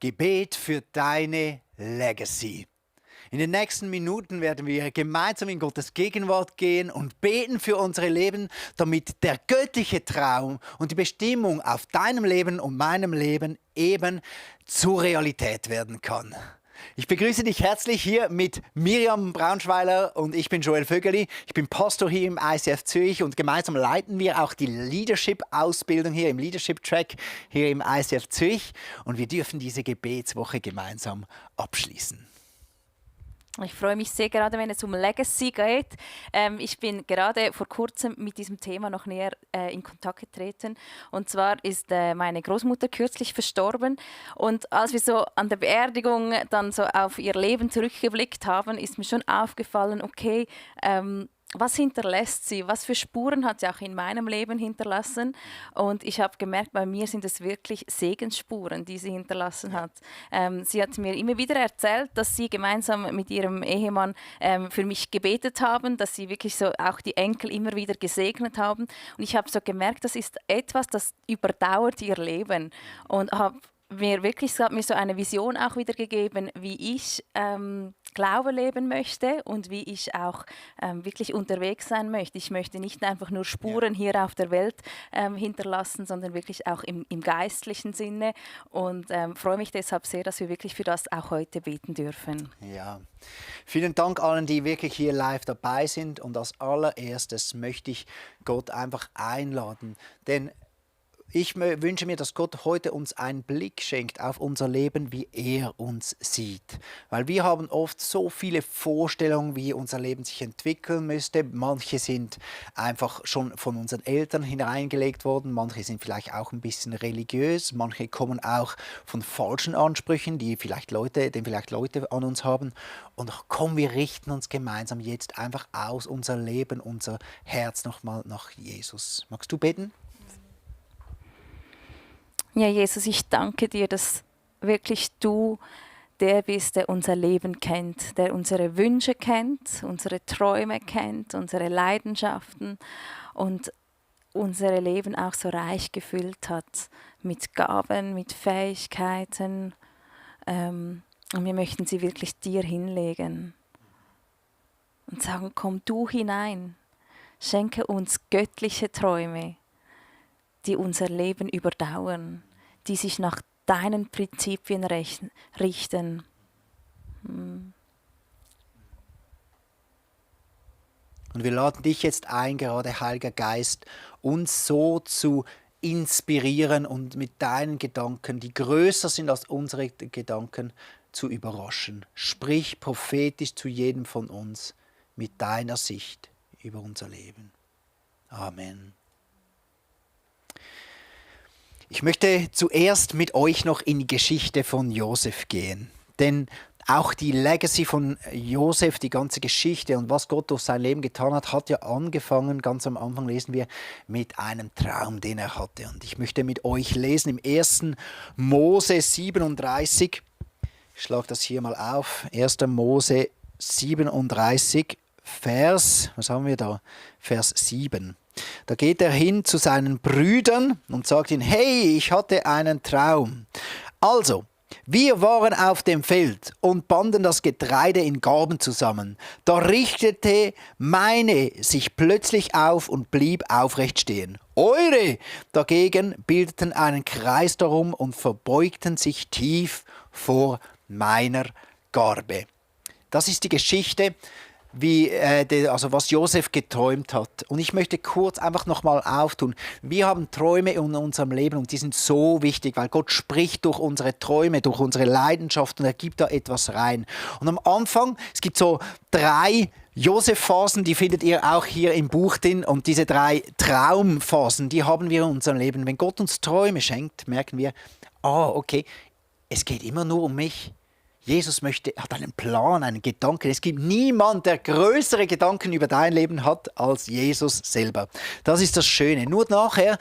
Gebet für deine Legacy. In den nächsten Minuten werden wir gemeinsam in Gottes Gegenwart gehen und beten für unsere Leben, damit der göttliche Traum und die Bestimmung auf deinem Leben und meinem Leben eben zur Realität werden kann. Ich begrüße dich herzlich hier mit Miriam Braunschweiler und ich bin Joel Vögeli. Ich bin Pastor hier im ICF Zürich und gemeinsam leiten wir auch die Leadership-Ausbildung hier im Leadership-Track hier im ICF Zürich und wir dürfen diese Gebetswoche gemeinsam abschließen. Ich freue mich sehr, gerade wenn es um Legacy geht. Ich bin gerade vor kurzem mit diesem Thema noch näher in Kontakt getreten. Und zwar ist meine Großmutter kürzlich verstorben. Und als wir so an der Beerdigung dann so auf ihr Leben zurückgeblickt haben, ist mir schon aufgefallen, okay, was hinterlässt sie? Was für Spuren hat sie auch in meinem Leben hinterlassen? Und ich habe gemerkt, bei mir sind es wirklich Segensspuren, die sie hinterlassen hat. Sie hat mir immer wieder erzählt, dass sie gemeinsam mit ihrem Ehemann für mich gebetet haben, dass sie wirklich so auch die Enkel immer wieder gesegnet haben. Und ich habe so gemerkt, das ist etwas, das überdauert ihr Leben. Und habe mir wirklich, es hat mir so eine Vision auch wieder gegeben, wie ich Glaube leben möchte und wie ich auch wirklich unterwegs sein möchte. Ich möchte nicht einfach nur Spuren hier auf der Welt hinterlassen, sondern wirklich auch im geistlichen Sinne und freue mich deshalb sehr, dass wir wirklich für das auch heute beten dürfen. Ja, vielen Dank allen, die wirklich hier live dabei sind und als allererstes möchte ich Gott einfach einladen, denn ich wünsche mir, dass Gott heute uns einen Blick schenkt auf unser Leben, wie er uns sieht. Weil wir haben oft so viele Vorstellungen, wie unser Leben sich entwickeln müsste. Manche sind einfach schon von unseren Eltern hineingelegt worden, manche sind vielleicht auch ein bisschen religiös, manche kommen auch von falschen Ansprüchen, den vielleicht Leute an uns haben. Und komm, wir richten uns gemeinsam jetzt einfach aus, unser Leben, unser Herz nochmal nach Jesus. Magst du beten? Ja, Jesus, ich danke dir, dass wirklich du der bist, der unser Leben kennt, der unsere Wünsche kennt, unsere Träume kennt, unsere Leidenschaften und unser Leben auch so reich gefüllt hat mit Gaben, mit Fähigkeiten. Und wir möchten sie wirklich dir hinlegen und sagen, komm du hinein, schenke uns göttliche Träume, die unser Leben überdauern, die sich nach deinen Prinzipien richten. Und wir laden dich jetzt ein, gerade Heiliger Geist, uns so zu inspirieren und mit deinen Gedanken, die größer sind als unsere Gedanken, zu überraschen. Sprich prophetisch zu jedem von uns mit deiner Sicht über unser Leben. Amen. Ich möchte zuerst mit euch noch in die Geschichte von Josef gehen, denn auch die Legacy von Josef, die ganze Geschichte und was Gott durch sein Leben getan hat, hat ja angefangen, ganz am Anfang lesen wir, mit einem Traum, den er hatte. Und ich möchte mit euch lesen im 1. Mose 37, ich schlage das hier mal auf, 1. Mose 37, Vers 7. Da geht er hin zu seinen Brüdern und sagt ihnen, hey, ich hatte einen Traum. Also, wir waren auf dem Feld und banden das Getreide in Garben zusammen. Da richtete meine sich plötzlich auf und blieb aufrecht stehen. Eure dagegen bildeten einen Kreis darum und verbeugten sich tief vor meiner Garbe. Das ist die Geschichte, was Josef geträumt hat. Und ich möchte kurz einfach nochmal auftun. Wir haben Träume in unserem Leben und die sind so wichtig, weil Gott spricht durch unsere Träume, durch unsere Leidenschaft und er gibt da etwas rein. Und am Anfang, es gibt so 3 Josef-Phasen, die findet ihr auch hier im Buch drin. Und diese 3 Traumphasen, die haben wir in unserem Leben. Wenn Gott uns Träume schenkt, merken wir, okay, es geht immer nur um mich. Jesus hat einen Plan, einen Gedanken. Es gibt niemanden, der größere Gedanken über dein Leben hat als Jesus selber. Das ist das Schöne. Nur nachher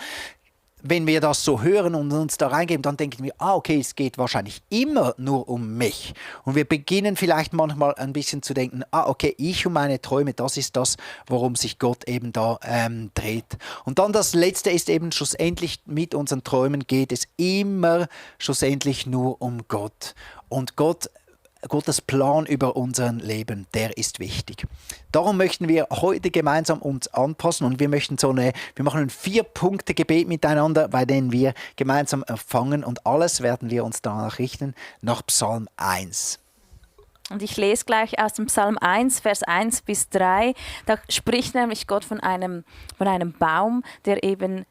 wenn wir das so hören und uns da reingeben, dann denken wir, okay, es geht wahrscheinlich immer nur um mich. Und wir beginnen vielleicht manchmal ein bisschen zu denken, okay, ich und meine Träume, das ist das, worum sich Gott eben da dreht. Und dann das Letzte ist eben schlussendlich, mit unseren Träumen geht es immer schlussendlich nur um Gott. Und Gottes Plan über unser Leben, der ist wichtig. Darum möchten wir heute gemeinsam uns anpassen und wir machen ein 4-Punkte-Gebet miteinander, bei denen wir gemeinsam empfangen und alles werden wir uns danach richten nach Psalm 1. Und ich lese gleich aus dem Psalm 1, Vers 1 bis 3. Da spricht nämlich Gott von einem Baum, der eben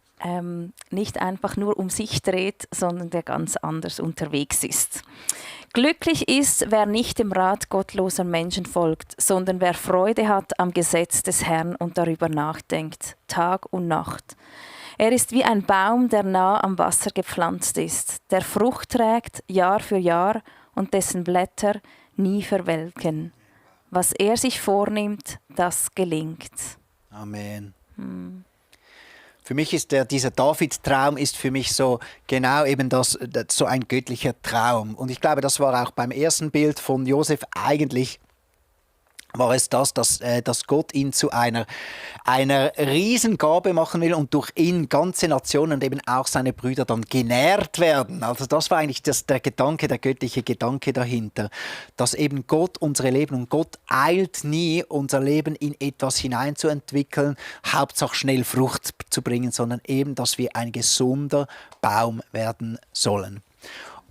nicht einfach nur um sich dreht, sondern der ganz anders unterwegs ist. Glücklich ist, wer nicht dem Rat gottloser Menschen folgt, sondern wer Freude hat am Gesetz des Herrn und darüber nachdenkt, Tag und Nacht. Er ist wie ein Baum, der nah am Wasser gepflanzt ist, der Frucht trägt Jahr für Jahr und dessen Blätter nie verwelken. Was er sich vornimmt, das gelingt. Amen. Für mich ist dieser David-Traum ist für mich so genau eben das, so ein göttlicher Traum. Und ich glaube, das war auch beim ersten Bild von Josef eigentlich, war es dass Gott ihn zu einer Riesengabe machen will und durch ihn ganze Nationen und eben auch seine Brüder dann genährt werden. Also das war eigentlich der göttliche Gedanke dahinter, dass eben Gott unsere Leben, und Gott eilt nie, unser Leben in etwas hineinzuentwickeln, Hauptsache schnell Frucht zu bringen, sondern eben, dass wir ein gesunder Baum werden sollen.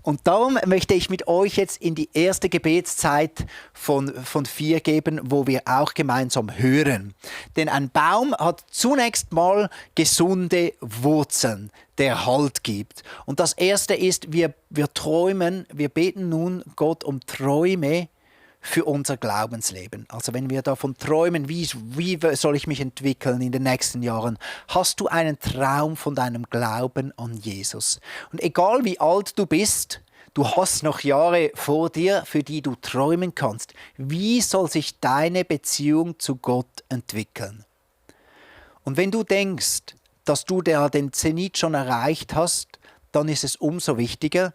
Und darum möchte ich mit euch jetzt in die erste Gebetszeit von 4 geben, wo wir auch gemeinsam hören. Denn ein Baum hat zunächst mal gesunde Wurzeln, der Halt gibt. Und das Erste ist, wir träumen, wir beten nun Gott um Träume für unser Glaubensleben. Also wenn wir davon träumen, wie soll ich mich entwickeln in den nächsten Jahren, hast du einen Traum von deinem Glauben an Jesus. Und egal wie alt du bist, du hast noch Jahre vor dir, für die du träumen kannst. Wie soll sich deine Beziehung zu Gott entwickeln? Und wenn du denkst, dass du den Zenit schon erreicht hast, dann ist es umso wichtiger,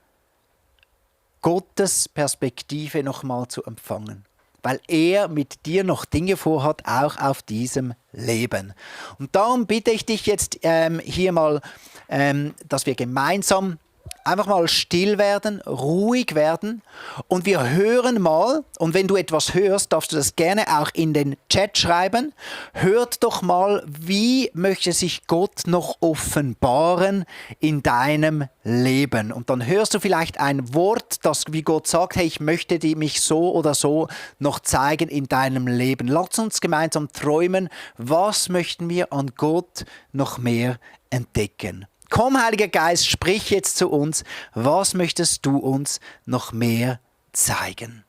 Gottes Perspektive nochmal zu empfangen, weil er mit dir noch Dinge vorhat, auch auf diesem Leben. Und darum bitte ich dich jetzt hier mal, dass wir gemeinsam einfach mal still werden, ruhig werden und wir hören mal, und wenn du etwas hörst, darfst du das gerne auch in den Chat schreiben. Hört doch mal, wie möchte sich Gott noch offenbaren in deinem Leben. Und dann hörst du vielleicht ein Wort, das wie Gott sagt, hey, ich möchte mich so oder so noch zeigen in deinem Leben. Lass uns gemeinsam träumen, was möchten wir an Gott noch mehr entdecken. Komm, Heiliger Geist, sprich jetzt zu uns. Was möchtest du uns noch mehr zeigen?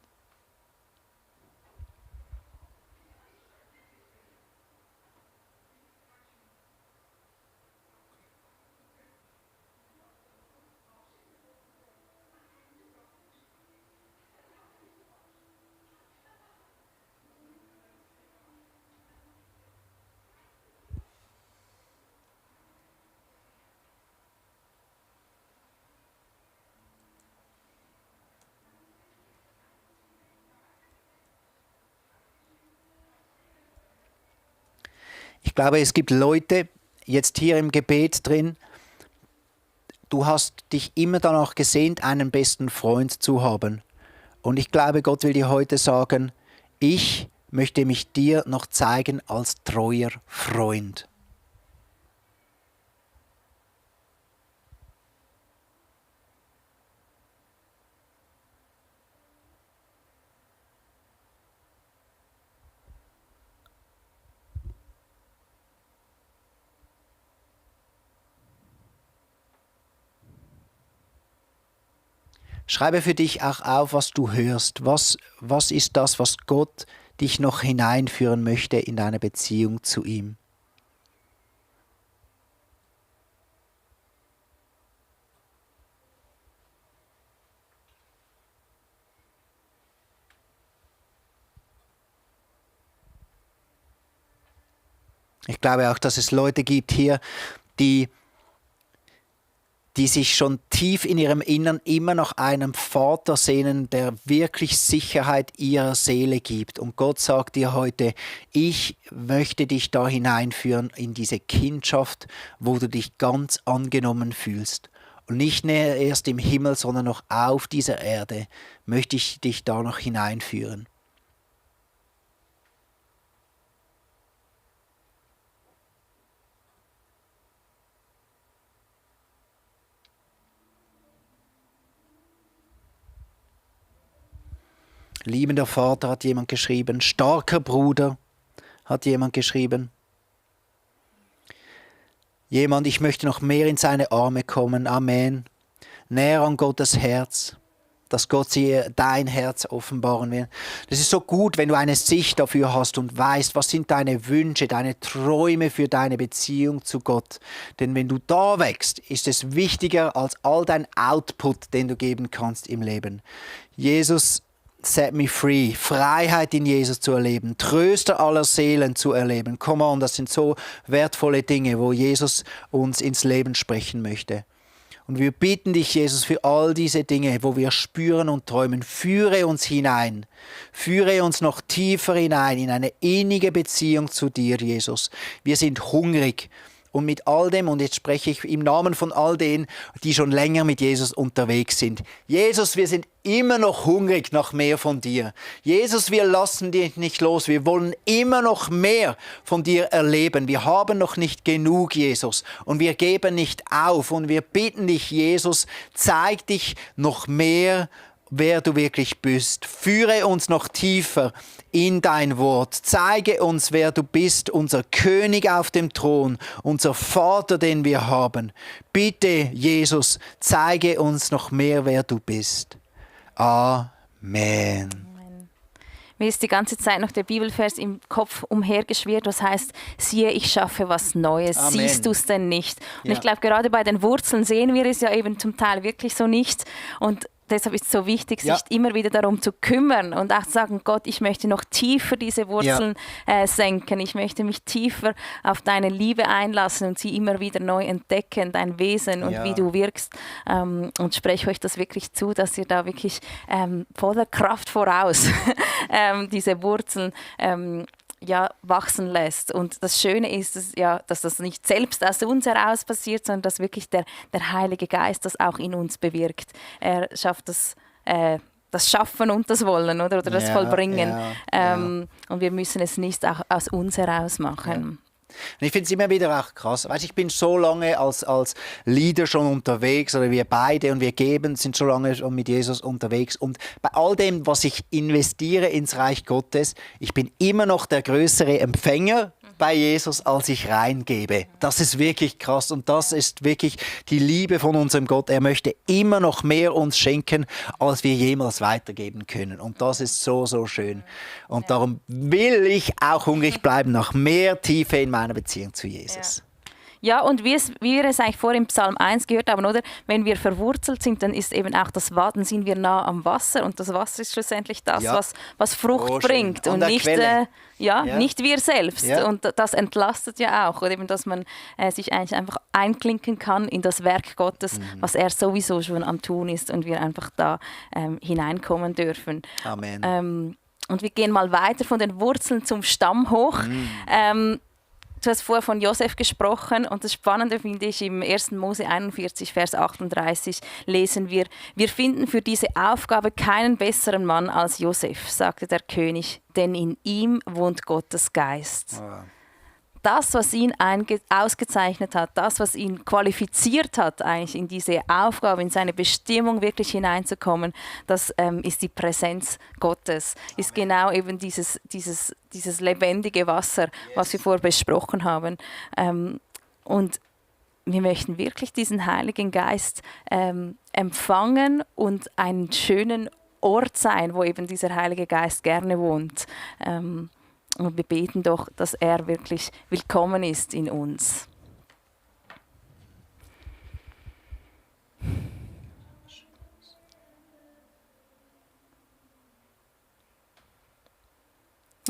Ich glaube, es gibt Leute jetzt hier im Gebet drin, du hast dich immer danach gesehnt, einen besten Freund zu haben. Und ich glaube, Gott will dir heute sagen, ich möchte mich dir noch zeigen als treuer Freund. Schreibe für dich auch auf, was du hörst. Was ist das, was Gott dich noch hineinführen möchte in deine Beziehung zu ihm? Ich glaube auch, dass es Leute gibt hier, die die sich schon tief in ihrem Innern immer nach einem Vater sehnen, der wirklich Sicherheit ihrer Seele gibt. Und Gott sagt dir heute, ich möchte dich da hineinführen in diese Kindschaft, wo du dich ganz angenommen fühlst. Und nicht mehr erst im Himmel, sondern noch auf dieser Erde möchte ich dich da noch hineinführen. Liebender Vater hat jemand geschrieben. Starker Bruder hat jemand geschrieben. Jemand, ich möchte noch mehr in seine Arme kommen. Amen. Näher an Gottes Herz, dass Gott dir dein Herz offenbaren will. Das ist so gut, wenn du eine Sicht dafür hast und weißt, was sind deine Wünsche, deine Träume für deine Beziehung zu Gott. Denn wenn du da wächst, ist es wichtiger als all dein Output, den du geben kannst im Leben. Jesus, set me free, Freiheit in Jesus zu erleben, Tröster aller Seelen zu erleben. Come on, das sind so wertvolle Dinge, wo Jesus uns ins Leben sprechen möchte. Und wir bitten dich, Jesus, für all diese Dinge, wo wir spüren und träumen, führe uns hinein. Führe uns noch tiefer hinein in eine innige Beziehung zu dir, Jesus. Wir sind hungrig. Und mit all dem, und jetzt spreche ich im Namen von all denen, die schon länger mit Jesus unterwegs sind. Jesus, wir sind immer noch hungrig nach mehr von dir. Jesus, wir lassen dich nicht los. Wir wollen immer noch mehr von dir erleben. Wir haben noch nicht genug, Jesus. Und wir geben nicht auf. Und wir bitten dich, Jesus, zeig dich noch mehr, wer du wirklich bist. Führe uns noch tiefer in dein Wort. Zeige uns, wer du bist, unser König auf dem Thron, unser Vater, den wir haben. Bitte, Jesus, zeige uns noch mehr, wer du bist. Amen. Mir ist die ganze Zeit noch der Bibelvers im Kopf umhergeschwirrt, was heißt, siehe, ich schaffe was Neues. Amen. Siehst du es denn nicht? Und Ja. ich glaube, gerade bei den Wurzeln sehen wir es ja eben zum Teil wirklich so nicht. Und deshalb ist es so wichtig, sich immer wieder darum zu kümmern und auch zu sagen, Gott, ich möchte noch tiefer diese Wurzeln senken. Ich möchte mich tiefer auf deine Liebe einlassen und sie immer wieder neu entdecken, dein Wesen und wie du wirkst. Und spreche euch das wirklich zu, dass ihr da wirklich voller Kraft voraus diese Wurzeln wachsen lässt. Und das Schöne ist, dass das nicht selbst aus uns heraus passiert, sondern dass wirklich der Heilige Geist das auch in uns bewirkt. Er schafft das Schaffen und das Wollen oder das Vollbringen. Und wir müssen es nicht auch aus uns heraus machen. Und ich finde es immer wieder auch krass. Weißt, ich bin so lange als Leader schon unterwegs, oder wir beide, und wir sind so lange schon mit Jesus unterwegs. Und bei all dem, was ich investiere ins Reich Gottes, ich bin immer noch der größere Empfänger bei Jesus, als ich reingebe. Das ist wirklich krass und das ist wirklich die Liebe von unserem Gott. Er möchte immer noch mehr uns schenken, als wir jemals weitergeben können. Und das ist so, so schön. Und darum will ich auch hungrig bleiben nach mehr Tiefe in meiner Beziehung zu Jesus. Ja, und wie wir es eigentlich vor im Psalm 1 gehört haben, oder? Wenn wir verwurzelt sind, dann ist eben auch dann sind wir nah am Wasser und das Wasser ist schlussendlich das, was Frucht bringt und nicht, nicht wir selbst. Ja. Und das entlastet ja auch, oder eben, dass man sich eigentlich einfach einklinken kann in das Werk Gottes, was er sowieso schon am Tun ist und wir einfach da hineinkommen dürfen. Amen. Und wir gehen mal weiter von den Wurzeln zum Stamm hoch. Du hast vorher von Josef gesprochen und das Spannende finde ich, im 1. Mose 41, Vers 38 lesen wir, wir finden für diese Aufgabe keinen besseren Mann als Josef, sagte der König, denn in ihm wohnt Gottes Geist. Wow. Das, was ihn ausgezeichnet hat, das, was ihn qualifiziert hat, eigentlich in diese Aufgabe, in seine Bestimmung wirklich hineinzukommen, das ist die Präsenz Gottes, ist genau eben dieses lebendige Wasser, was wir vorher besprochen haben. Und wir möchten wirklich diesen Heiligen Geist empfangen und einen schönen Ort sein, wo eben dieser Heilige Geist gerne wohnt. Und wir beten doch, dass er wirklich willkommen ist in uns.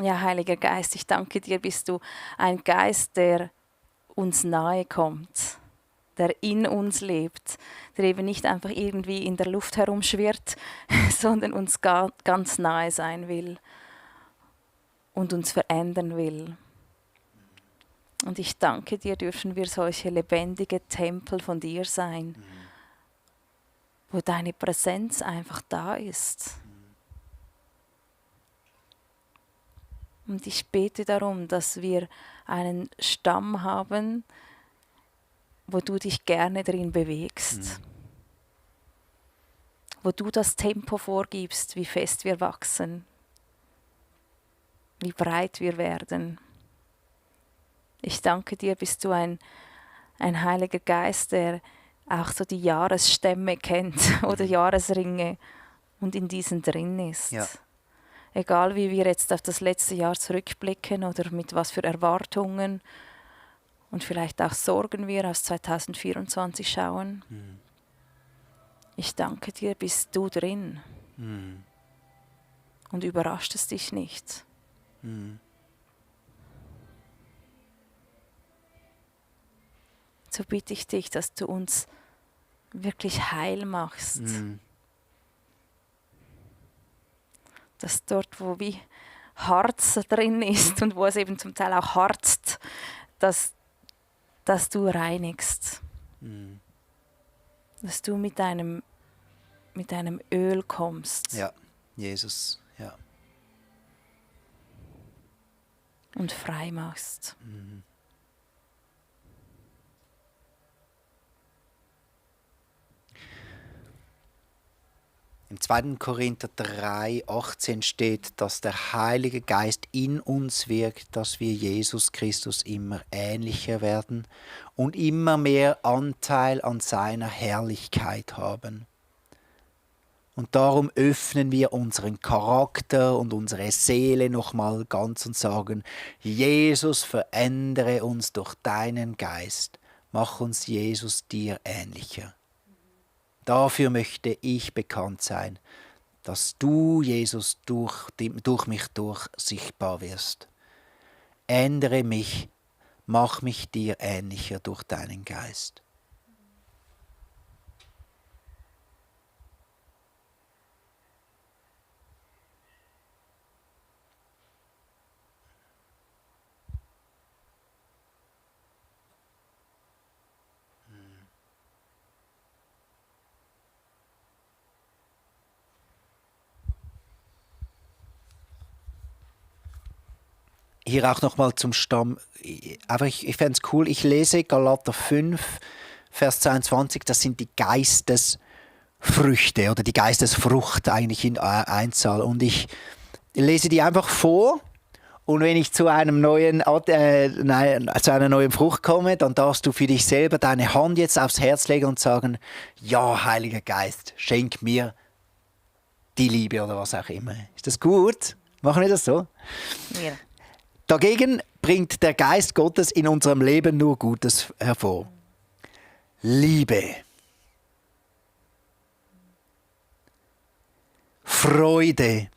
Ja, Heiliger Geist, ich danke dir, bist du ein Geist, der uns nahe kommt. der in uns lebt, der eben nicht einfach irgendwie in der Luft herumschwirrt, sondern uns ganz nahe sein will und uns verändern will. Und ich danke dir, dürfen wir solche lebendige Tempel von dir sein, wo deine Präsenz einfach da ist. Und ich bete darum, dass wir einen Stamm haben, wo du dich gerne drin bewegst. Wo du das Tempo vorgibst, wie fest wir wachsen, wie breit wir werden. Ich danke dir, bist du ein Heiliger Geist, der auch so die Jahresstämme kennt oder Jahresringe und in diesen drin ist. Ja. Egal wie wir jetzt auf das letzte Jahr zurückblicken oder mit was für Erwartungen und vielleicht auch Sorgen wir aus 2024 schauen. Ich danke dir, bist du drin und überrascht es dich nicht. So bitte ich dich, dass du uns wirklich heil machst. Dass dort, wo wie Harz drin ist und wo es eben zum Teil auch harzt, dass du reinigst. Dass du mit deinem Öl kommst. Ja, Jesus, ja. Und frei machst. Im 2. Korinther 3,18 steht, dass der Heilige Geist in uns wirkt, dass wir Jesus Christus immer ähnlicher werden und immer mehr Anteil an seiner Herrlichkeit haben. Und darum öffnen wir unseren Charakter und unsere Seele nochmal ganz und sagen, Jesus, verändere uns durch deinen Geist, mach uns Jesus dir ähnlicher. Dafür möchte ich bekannt sein, dass du, Jesus, durch mich durch sichtbar wirst. Ändere mich, mach mich dir ähnlicher durch deinen Geist. Hier auch nochmal zum Stamm. Aber ich fände es cool, ich lese Galater 5, Vers 22, das sind die Geistesfrüchte oder die Geistesfrucht eigentlich in Einzahl. Und ich lese die einfach vor und wenn ich zu einer neuen Frucht komme, dann darfst du für dich selber deine Hand jetzt aufs Herz legen und sagen, ja, Heiliger Geist, schenk mir die Liebe oder was auch immer. Ist das gut? Machen wir das so? Ja. Dagegen bringt der Geist Gottes in unserem Leben nur Gutes hervor. Liebe, Freude,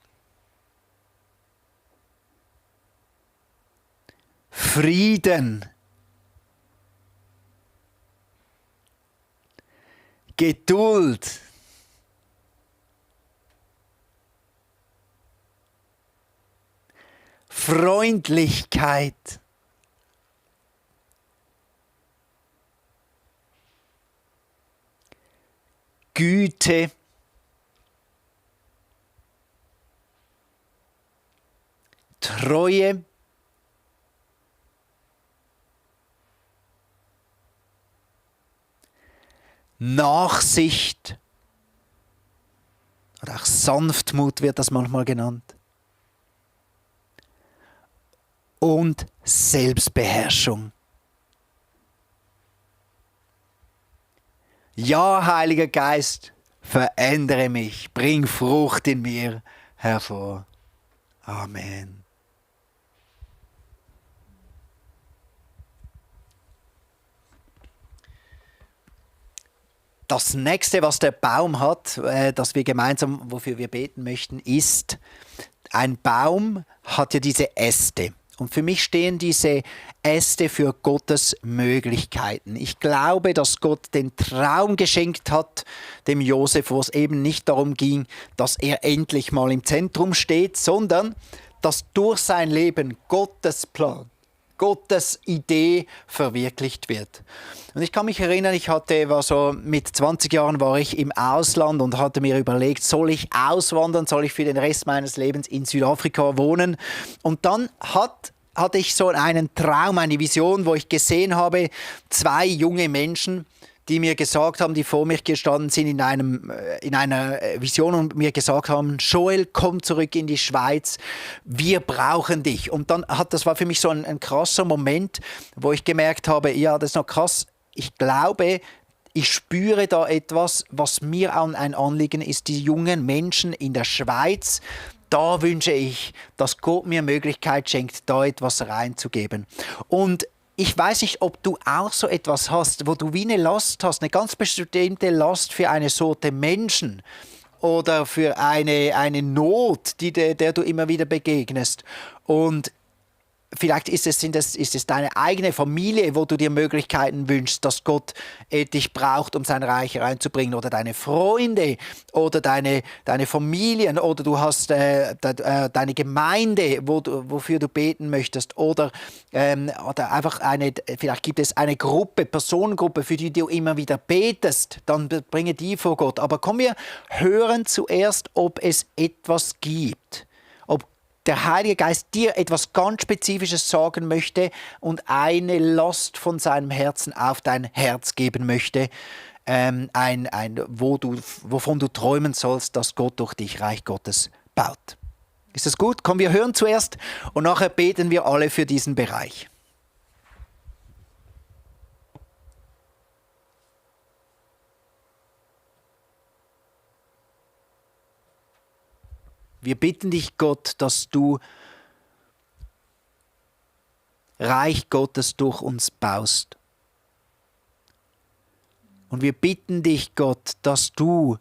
Frieden, Geduld, Freundlichkeit, Güte, Treue, Nachsicht oder auch Sanftmut wird das manchmal genannt. Und Selbstbeherrschung. Ja, Heiliger Geist, verändere mich, bring Frucht in mir hervor. Amen. Das nächste, was der Baum hat, das wir gemeinsam, wofür wir beten möchten, ist, ein Baum hat ja diese Äste. Und für mich stehen diese Äste für Gottes Möglichkeiten. Ich glaube, dass Gott den Traum geschenkt hat, dem Josef, wo es eben nicht darum ging, dass er endlich mal im Zentrum steht, sondern dass durch sein Leben Gottes Plan, Gottes Idee verwirklicht wird. Und ich kann mich erinnern, mit 20 Jahren war ich im Ausland und hatte mir überlegt, soll ich auswandern, soll ich für den Rest meines Lebens in Südafrika wohnen? Und dann hatte ich so einen Traum, eine Vision, wo ich gesehen habe, 2 junge Menschen, die mir gesagt haben, die vor mir gestanden sind in einer Vision und mir gesagt haben, Joel, komm zurück in die Schweiz, wir brauchen dich. Und das war für mich so ein krasser Moment, wo ich gemerkt habe, ja, das ist noch krass, ich glaube, ich spüre da etwas, was mir ein Anliegen ist, die jungen Menschen in der Schweiz. Da wünsche ich, dass Gott mir Möglichkeit schenkt, da etwas reinzugeben. Und ich weiß nicht, ob du auch so etwas hast, wo du wie eine Last hast, eine ganz bestimmte Last für eine Sorte Menschen oder für eine Not, der du immer wieder begegnest. Und vielleicht ist es deine eigene Familie, wo du dir Möglichkeiten wünschst, dass Gott dich braucht, um sein Reich reinzubringen. Oder deine Freunde oder deine Familien. Oder du hast deine Gemeinde, wofür du beten möchtest. Oder einfach vielleicht gibt es eine Personengruppe, für die du immer wieder betest. Dann bringe die vor Gott. Aber komm, wir hören zuerst, ob es etwas gibt. Ob der Heilige Geist dir etwas ganz Spezifisches sagen möchte und eine Last von seinem Herzen auf dein Herz geben möchte, wovon du träumen sollst, dass Gott durch dich Reich Gottes baut. Ist das gut? Komm, wir hören zuerst und nachher beten wir alle für diesen Bereich. Wir bitten dich, Gott, dass du Reich Gottes durch uns baust. Und wir bitten dich, Gott, dass du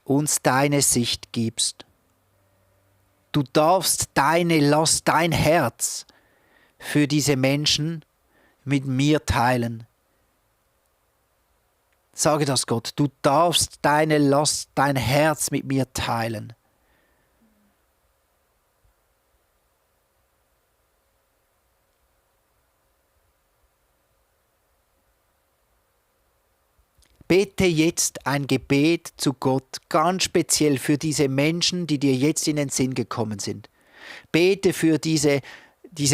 uns deine Sicht gibst. Du darfst deine Last, dein Herz für diese Menschen mit mir teilen. Sage das, Gott, du darfst deine Last, dein Herz mit mir teilen. Bete jetzt ein Gebet zu Gott, ganz speziell für diese Menschen, die dir jetzt in den Sinn gekommen sind. Bete für diese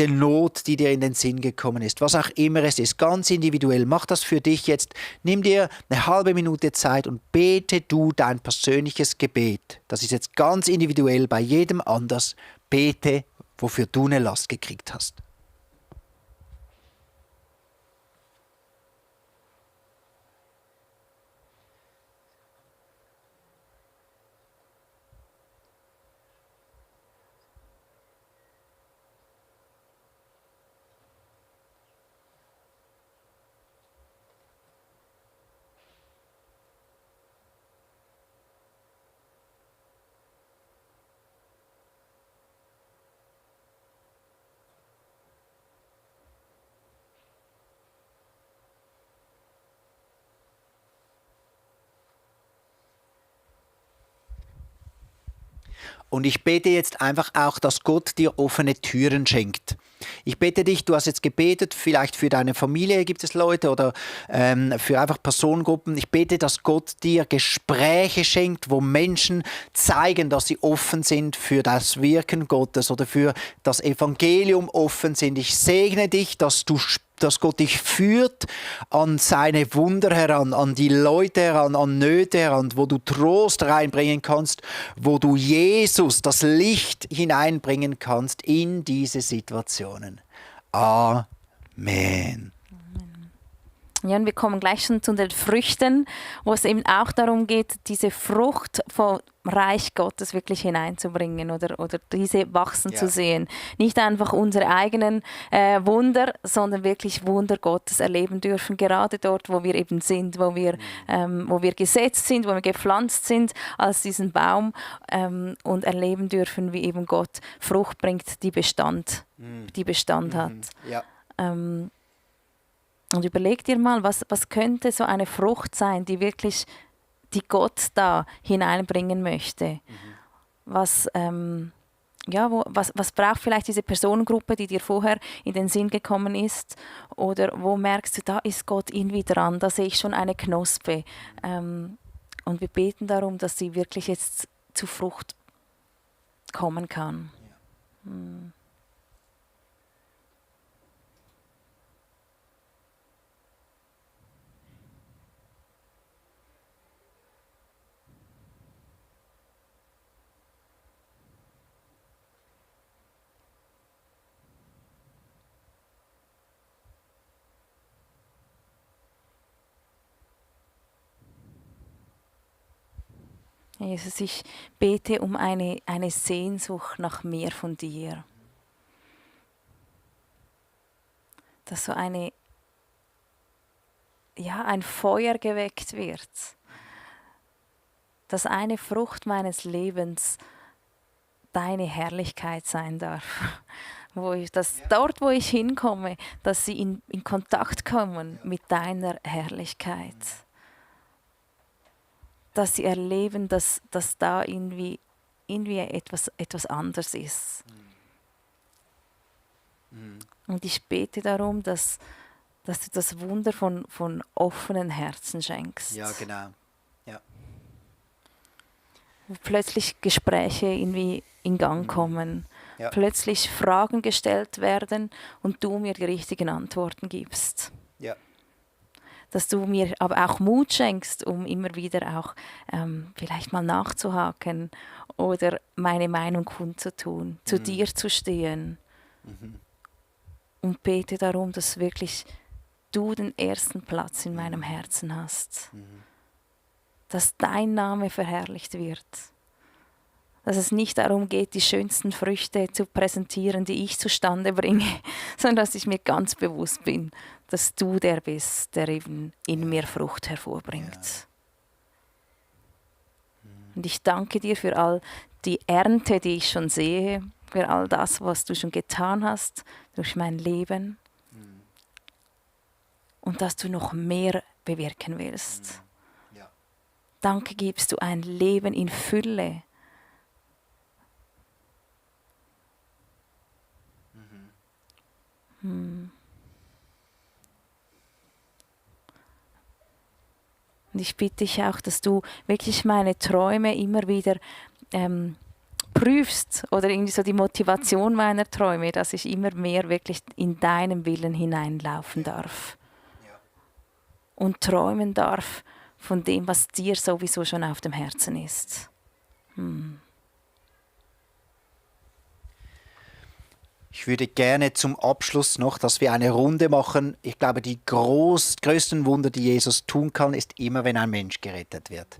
Not, die dir in den Sinn gekommen ist. Was auch immer es ist, ganz individuell. Mach das für dich jetzt. Nimm dir eine halbe Minute Zeit und bete du dein persönliches Gebet. Das ist jetzt ganz individuell, bei jedem anders. Bete, wofür du eine Last gekriegt hast. Und ich bete jetzt einfach auch, dass Gott dir offene Türen schenkt. Ich bete dich, du hast jetzt gebetet, vielleicht für deine Familie gibt es Leute oder für einfach Personengruppen. Ich bete, dass Gott dir Gespräche schenkt, wo Menschen zeigen, dass sie offen sind für das Wirken Gottes oder für das Evangelium offen sind. Ich segne dich, dass Gott dich führt an seine Wunder heran, an die Leute heran, an Nöte heran, wo du Trost reinbringen kannst, wo du Jesus, das Licht hineinbringen kannst in diese Situationen. Amen. Ja, und wir kommen gleich schon zu den Früchten, wo es eben auch darum geht, diese Frucht Reich Gottes wirklich hineinzubringen oder diese wachsen zu sehen. Nicht einfach unsere eigenen Wunder, sondern wirklich Wunder Gottes erleben dürfen, gerade dort, wo wir eben sind, wo wir gesetzt sind, wo wir gepflanzt sind als diesen Baum und erleben dürfen, wie eben Gott Frucht bringt, die Bestand hat. Ja. Und überleg dir mal, was könnte so eine Frucht sein, die Gott da hineinbringen möchte. Was braucht vielleicht diese Personengruppe, die dir vorher in den Sinn gekommen ist? Oder wo merkst du, da ist Gott irgendwie dran, da sehe ich schon eine Knospe. Und wir beten darum, dass sie wirklich jetzt zu Frucht kommen kann. Ja. Jesus, ich bete um eine Sehnsucht nach mehr von dir. Dass so ein Feuer geweckt wird. Dass eine Frucht meines Lebens deine Herrlichkeit sein darf. Dort, wo ich hinkomme, dass sie in Kontakt kommen mit deiner Herrlichkeit. Dass sie erleben, dass da irgendwie etwas anderes ist. Und ich bete darum, dass du das Wunder von offenen Herzen schenkst. Ja, genau. Ja. Wo plötzlich Gespräche irgendwie in Gang kommen. Ja. Plötzlich Fragen gestellt werden und du mir die richtigen Antworten gibst. Ja. Dass du mir aber auch Mut schenkst, um immer wieder auch vielleicht mal nachzuhaken oder meine Meinung kundzutun, zu dir zu stehen. Und bete darum, dass wirklich du den ersten Platz in meinem Herzen hast. Dass dein Name verherrlicht wird. Dass es nicht darum geht, die schönsten Früchte zu präsentieren, die ich zustande bringe, sondern dass ich mir ganz bewusst bin, dass du der bist, der eben in mir Frucht hervorbringt. Ja. Und ich danke dir für all die Ernte, die ich schon sehe, für all das, was du schon getan hast durch mein Leben und dass du noch mehr bewirken willst. Ja. Danke gibst du ein Leben in Fülle. Und ich bitte dich auch, dass du wirklich meine Träume immer wieder prüfst oder irgendwie so die Motivation meiner Träume, dass ich immer mehr wirklich in deinem Willen hineinlaufen darf. Ja. Und träumen darf von dem, was dir sowieso schon auf dem Herzen ist. Ich würde gerne zum Abschluss noch, dass wir eine Runde machen. Ich glaube, die größten Wunder, die Jesus tun kann, ist immer, wenn ein Mensch gerettet wird.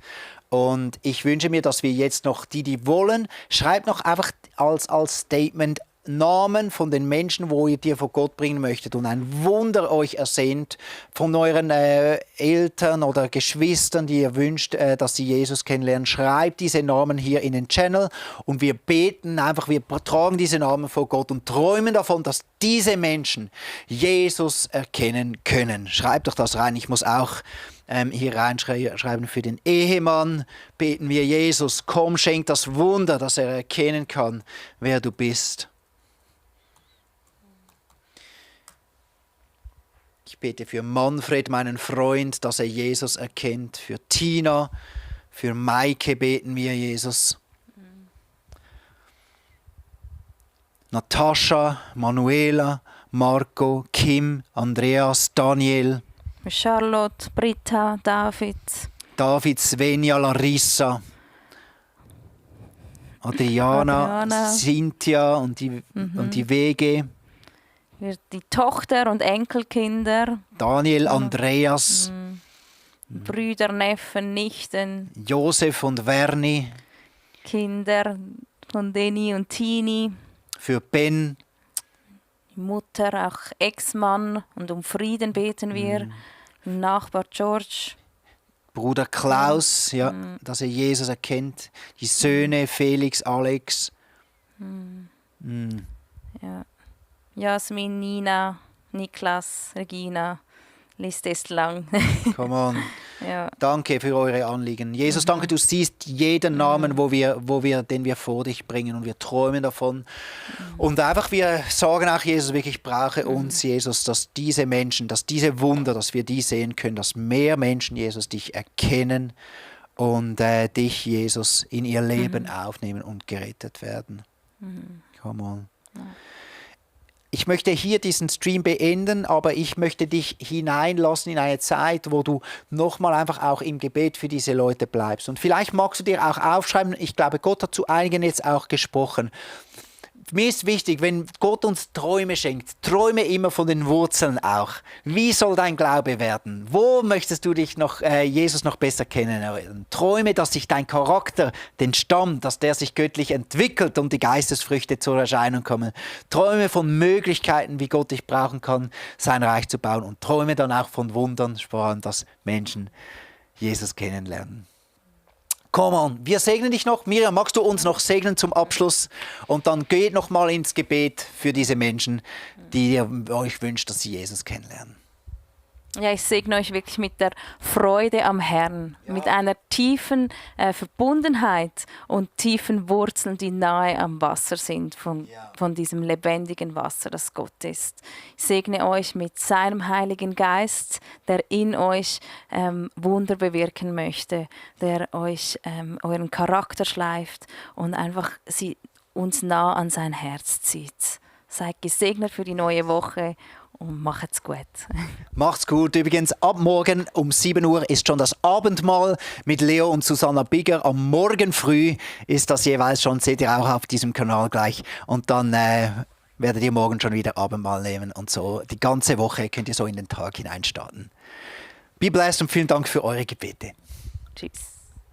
Und ich wünsche mir, dass wir jetzt noch die wollen, schreibt noch einfach als Statement Namen von den Menschen, wo ihr dir vor Gott bringen möchtet und ein Wunder euch ersehnt von euren Eltern oder Geschwistern, die ihr wünscht, dass sie Jesus kennenlernen. Schreibt diese Namen hier in den Channel und wir beten einfach, wir tragen diese Namen vor Gott und träumen davon, dass diese Menschen Jesus erkennen können. Schreibt doch das rein. Ich muss auch hier reinschreiben für den Ehemann. Beten wir, Jesus, komm, schenk das Wunder, dass er erkennen kann, wer du bist. Ich bete für Manfred, meinen Freund, dass er Jesus erkennt. Für Tina, für Maike beten wir, Jesus. Natascha, Manuela, Marco, Kim, Andreas, Daniel. Charlotte, Britta, David. David, Svenja, Larissa. Adriana, Cynthia und die Wege. Die Tochter und Enkelkinder. Daniel, Andreas. Brüder, Neffen, Nichten. Josef und Verni. Kinder von Deni und Tini. Für Ben. Mutter, auch Ex-Mann. Und um Frieden beten wir. Nachbar George. Bruder Klaus, ja, dass er Jesus erkennt. Die Söhne Felix, Alex. Ja. Jasmin, Nina, Niklas, Regina. Liste ist lang. Come on. Ja. Danke für eure Anliegen. Jesus, danke, du siehst jeden Namen, den wir vor dich bringen und wir träumen davon. Und einfach, wir sagen auch, Jesus, wirklich, ich brauche uns, Jesus, dass diese Menschen, dass diese Wunder, dass wir die sehen können, dass mehr Menschen, Jesus, dich erkennen und dich, Jesus, in ihr Leben aufnehmen und gerettet werden. Come on. Ja. Ich möchte hier diesen Stream beenden, aber ich möchte dich hineinlassen in eine Zeit, wo du nochmal einfach auch im Gebet für diese Leute bleibst. Und vielleicht magst du dir auch aufschreiben, ich glaube, Gott hat zu einigen jetzt auch gesprochen. Mir ist wichtig, wenn Gott uns Träume schenkt, träume immer von den Wurzeln auch. Wie soll dein Glaube werden? Wo möchtest du dich noch, Jesus noch besser kennenlernen? Träume, dass sich dein Charakter, den Stamm, dass der sich göttlich entwickelt und die Geistesfrüchte zur Erscheinung kommen. Träume von Möglichkeiten, wie Gott dich brauchen kann, sein Reich zu bauen. Und träume dann auch von Wundern, Sprachen, dass Menschen Jesus kennenlernen. Come on, wir segnen dich noch. Miriam, magst du uns noch segnen zum Abschluss? Und dann geht noch mal ins Gebet für diese Menschen, die ihr euch wünscht, dass sie Jesus kennenlernen. Ja, ich segne euch wirklich mit der Freude am Herrn, mit einer tiefen Verbundenheit und tiefen Wurzeln, die nahe am Wasser sind, von diesem lebendigen Wasser, das Gott ist. Ich segne euch mit seinem Heiligen Geist, der in euch Wunder bewirken möchte, der euch euren Charakter schleift und einfach uns nah an sein Herz zieht. Seid gesegnet für die neue Woche. Und macht's gut. Macht's gut. Übrigens, ab morgen um 7 Uhr ist schon das Abendmahl mit Leo und Susanna Bigger. Am Morgen früh ist das jeweils schon, seht ihr auch auf diesem Kanal gleich. Und dann werdet ihr morgen schon wieder Abendmahl nehmen. Und so die ganze Woche könnt ihr so in den Tag hineinstarten. Be blessed und vielen Dank für eure Gebete. Tschüss.